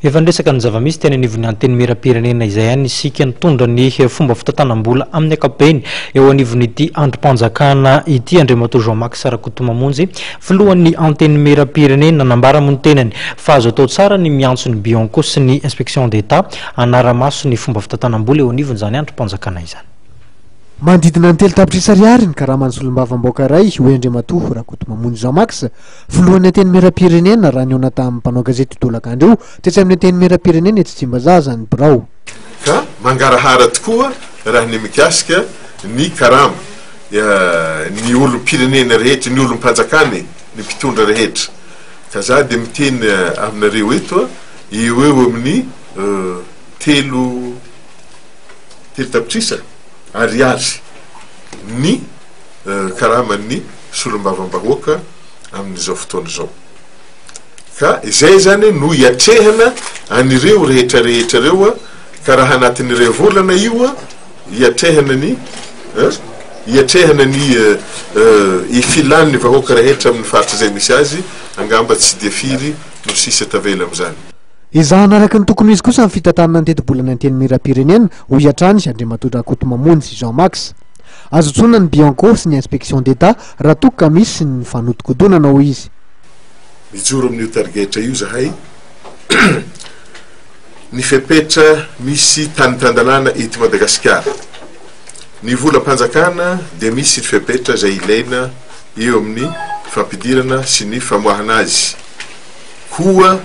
Efa niresaka ny zava-misy teny anivon'ny Antenimierampirenena izay ihany isika nitondra ny fomba fitantanam-bola amin'ny ankapobeny eo anivon'ity andrim-panjakana ity Andriamatoa Jean Max Rakotomamonjy, filohan'ny Antenimierampirenena. Nanambara moa ny tenany fa azo atao tsara ny miantso ny Bianco sy ny Inspection d'Etat hanara-maso ny fomba fitantanam-bola eo anivon'izany andrim-panjakana izany. Manodidina ny 3 tapitrisa ariary ny karaman'ny solombavambahoaka iray, hoy Andriamatoa Rakotomamonjy Jean Max, filohan'ny Antenimierampirenena, raha nihaona tamin'ny mpanao gazety tolakandro io, tetsy amin'ny Antenimierampirenena etsy Tsimbazaza ny birao. Ka mangarahara tokoa raha ny mikasika ny karama ny olom-pirenena rehetra, ny olom-panjakana e, ny mpitondra rehetra. Ka za dia miteny aminareo eto, eo eo amin'ny telo. 3 tapitrisa ariary ny karaman'ny solombavambahoaka amin'izao fotoana izao. Ka izay izany no iatrehana an'ireo rehetra rehetra ireo, ka raha anatin'ny iray volana io iatrehana ny iatrehana ny ifilan'ny vahoaka rehetra amin'ny faritra izay misy azy, angamba tsy dia firy no sisa tavela amin'izany. Ezahana araka ny tokony ho izy kosa ny fitantanana ny tetibolan'ny Antenimierampirenena, hoy hatrany Andriamatoa Rakotomamonjy Jean Max. Azo antsoina ny Bianco sy ny Inspection d'Etat raha toa ka misy ny fanodikodonana, hoy izy. Mijoro amin'io tarigetra io izahay. Ny fepetra misy tany tan-dalàna eto Madagasikara. Ny volam-panjakana dia misy ny fepetra izay ilaina eo amin'ny fampidirana sy ny famoahana azy. Koa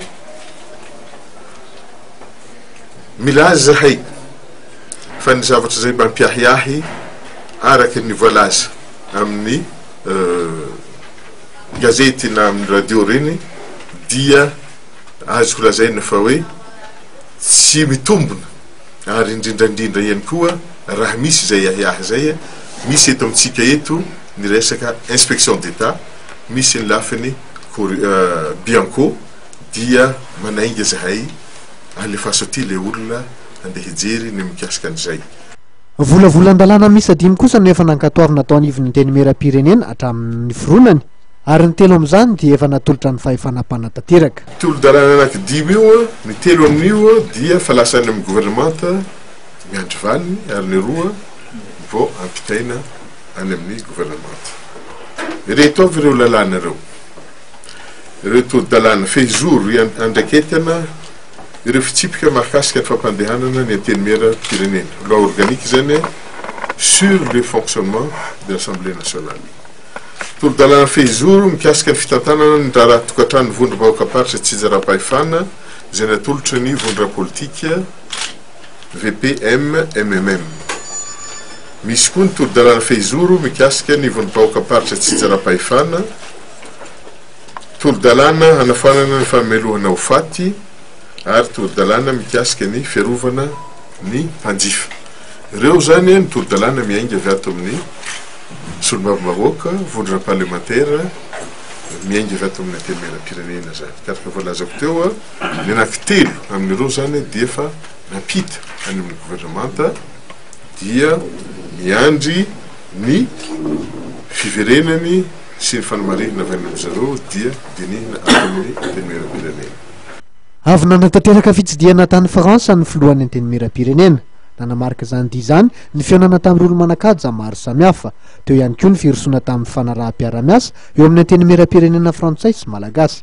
milaza izahay fa ny zavatra izay mampiahiahy araka ny voalaza amin'ny gazety na amin'ny radio ireny dia azoko lazaina fa hoe tsy mitombina ary indrindra indrindra ihany koa raha misy izay ahiahy izay, misy eto amintsika eto ny resaka inspection d'Etat, misy ny lafiny Bianco dia manainga zahay alefaso aty le olona andeha hijery ny mikasika an'izay. Volavolan-dalàna miisa dimy kosa no efa nankatoavina tao anivon'ny Antenimierampirenena hatramin'ny niforonany, ary ny telo amin'izany dia efa natolotra ny fahefana mpanatanteraka. Tolo-dalàna anaky dimy io, ny telo amin'io dia efa lasa any amin'ny governemanta miandry valiny ary ny roa vao ampitaina any amin'ny governemanta. Ireto avy ireo lalàna ireo. Ireo tolo-dalàna, fehizoro andraiketana ireo fitsipika mahakasika ny fampandehanana ny Antenimieram-pirenena, loi organique izany sur le fonctionnement de l'Assemblée nationale. Tolo-dalàna fehizoro mikasika ny fitantanana ny raharaha tokantrano vondrom-bahoakam-paritra Tsinjaram-pahefana izay natolotry ny vondrona politika VPMMMM. Misy koa ny tolo-dalàna fehizoro mikasika ny vondrom-bahoakam-paritra Tsinjaram-pahefana, tolo-dalàna hanafoanana ny famelohana ho faty ary tolo-dalàna mikasika ny fiarovana ny mpanjifa. Ireo izany ny tolo-dalàna miainga avy ato amin'ny Solombavambahoaka, vondrona parlemantera, miainga avy ato amin'ny Antenimierampirenena izany. Ka araka ny voalazako teo, ny anankitelo amin'ireo izany dia efa nampita any amin'ny governemanta dia miandry ny fiverenany sy ny fanamarihana avy any amin-dry zareo dia dinihina ato amin'ny Antenimierampirenena. Avy nanatanteraka fitsidihana tany Frantsa ny filohan'ny Antenimierampirenena. Nanamarika izany dia izany ny fihaonana tamin'ireo olo-manan-kaja maro samihafa. Teo ihany koa ny firosoana tamin'ny fanaraham-piarahamiasa eo amin'ny Antenimierampirenena frantsay sy malagasy.